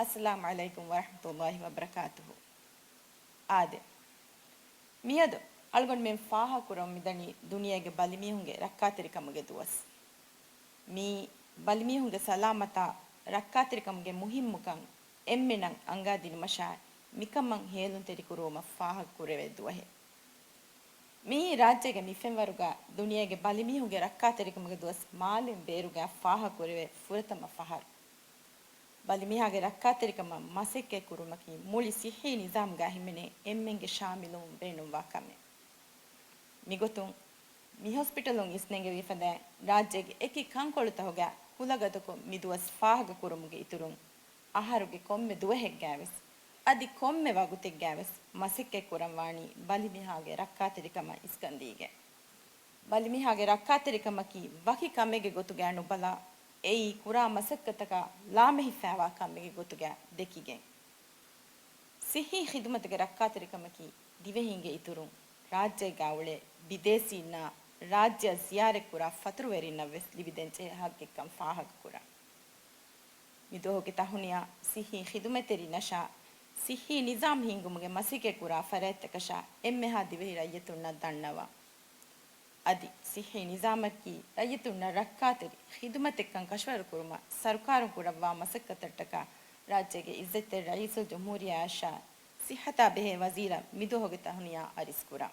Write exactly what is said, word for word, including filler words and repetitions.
އައްސަލާމު ޢަލައިކުމް ވަރަޙްމަތުﷲި ވަބަރަކާތުހު. އާދެ، މިއަދު އަޅުގަނޑުމެން ފާހަގަކުރަމުން މިދަނީ ދުނިޔޭގެ ބަލިމީހުންގެ ރައްކާތެރިކަމުގެ ދުވަސް. މީ ބަލިމީހުންގެ ސަލާމަތާ ރައްކާތެރިކަމުގެ މުހިއްމުކަން އެންމެނަށް އަންގާދިނުމަށާ، މިކަމަށް ހޭލުންތެރިކުރުވުމަށް ފާހަގަކުރެވޭ ދުވަހެއް. މިއީ ރާއްޖޭގެ މިފެންވަރުގަ ދުނިޔޭގެ ބަލިމީހުންގެ ރައްކާތެރިކަމުގެ ދުވަސް މާލެން ބޭރުގަ ފާހަގަކުރެވޭ ފުރަތަމަ ފަހަރު. ބަލިމީހާގެ ރައްކާތެރިކަމަށް މަސައްކަތްކުރުމަކީ މުޅި ސިއްހީ ނިޒާމްގަ ހިމެނޭ އެންމެންގެ ޝާމިލުވުން ބޭނުންވާ ކަމެއް. މިގޮތުން، މި ހޮސްޕިޓަލުން އިސްނެންގެވި ފަދައިން، ރާއްޖޭގެ އެކި ކަންކޮޅުތަކުގަ ކުލަގަދަކޮށް މިދުވަސް ފާހަގަކުރުމުގެ އިތުރުން، އަހަރުގެ ކޮންމެ ދުވަހެއްގައިވެސް، އަދި ކޮންމެ ވަގުތެއްގައިވެސް މަސައްކަތްކުރަންވާނީ ބަލިމީހާގެ ރައްކާތެރިކަމަށް އިސްކަންދީގެން. ބަލިމީހާގެ ރައްކާތެރިކަމަކީ ވަކި ކަމެއްގެ ގޮތުގައި ނުބަލާ، އެއީ ކުރާ މަސައްކަތަކާ ލާމެހިފާވާ ކަމެއްގެ ގޮތުގައި ދެކިގެން. ސިއްހީ ޚިދުމަތުގެ ރައްކާތެރިކަމަކީ ދިވެހީންގެ އިތުރުން، ރާއްޖޭގައި އުޅޭ ބިދޭސީންނާ ރާއްޖެއަށް ޒިޔާރަތްކުރާ ފަތުރުވެރިންނަށްވެސް ލިބިދޭންޖެހޭ ހައްގެއްކަން ފާހަގަކުރާ. މިދުވަހުގެ ތަހުނިޔާ ސިއްހީ ޚިދުމަތްތެރިންނަށާ، ސިއްހީ ނިޒާމް ހިންގުމުގެ މަސައްކަތްކުރާ ފަރާތްތަކަށާ އެންމެހާ ދިވެހި ރައްޔިތުންނަށް ދަންނަވާ. އަދި ސިއްހީ ނިޒާމަކީ ރައްޔިތުންނަށް ރައްކާތެރި ޚިދުމަތެއްކަން ކަށަވަރުކުރުމަށް ސަރުކާރުން ކުރައްވާ މަސައްކަތަށްޓަކާ، ރާއްޖޭގެ އިއްޒަތްތެރި ރައީސުލްޖުމްހޫރިއްޔާއަށާ ސިއްހަތާ ބެހޭ ވަޒީރަށް މިދުވަހުގެ ތަހުނިޔާ އަރިސްކުރާ.